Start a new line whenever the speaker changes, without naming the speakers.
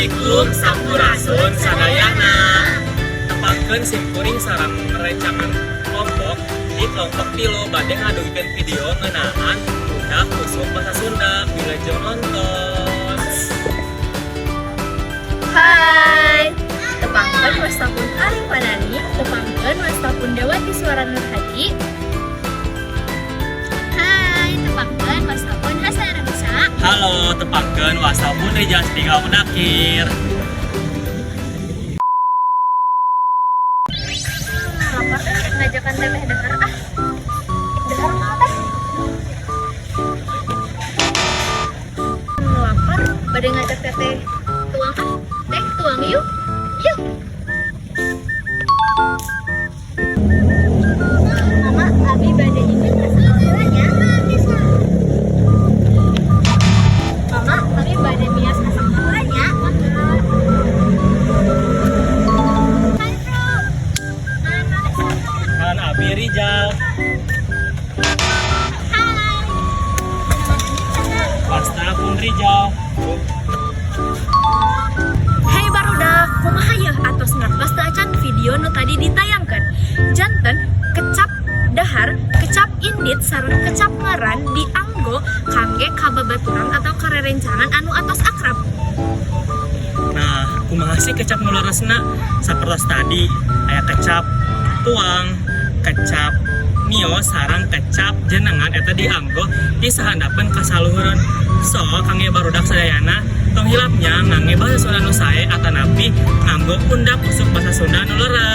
Assalamualaikum, sampurasun sadayana. Tepangkeun sim kuring sareng rerencangan kelompok di kelompok 3 bade ngadugikeun video ngeunaan undak usuk bahasa Sunda. Wilujeng nonton.
Hai, tepangkeun wasta pun Aling Panani, tepangkeun wasta pun Dewati Suara Nur Hadi.
Hai, tepangkeun wasta pun Hasan Ramisa.
Halo, tepangkeun wasta pun Rijal Spiga Mudakir.
Lapar eh, ngajakan teteh dahar ah. Dahar mau teh? Lapar, bade ngajak teteh tuang ah. Teh tuang yuk. Yuk. Mama, abi bade nyieun masak heula nya. Mama, abi bade mias masak heula nya.
Hai bro. Mana
Kan Abi Rijal.
Hai.
Wasta pun Rijal.
Hey barudak, kumaha yeuh atos ngartos teu acan video nu tadi ditayangkeun. Janten kecap dahar, kecap indit sareng kecap ngaran dianggo kangge kababaturan atau karerencangan anu atos akrab.
Nah, kumaha sih kecap nu leresna? Sapertos tadi aya kecap tuang, kecap mio sareng kecap jenengan eta dianggo di sahandapeun kasaluhureun. So, kangge barudak sadayana tong hilap nya ngangge bahasa Sunda nu sae atanapi nganggo undak usuk bahasa Sunda nu leres.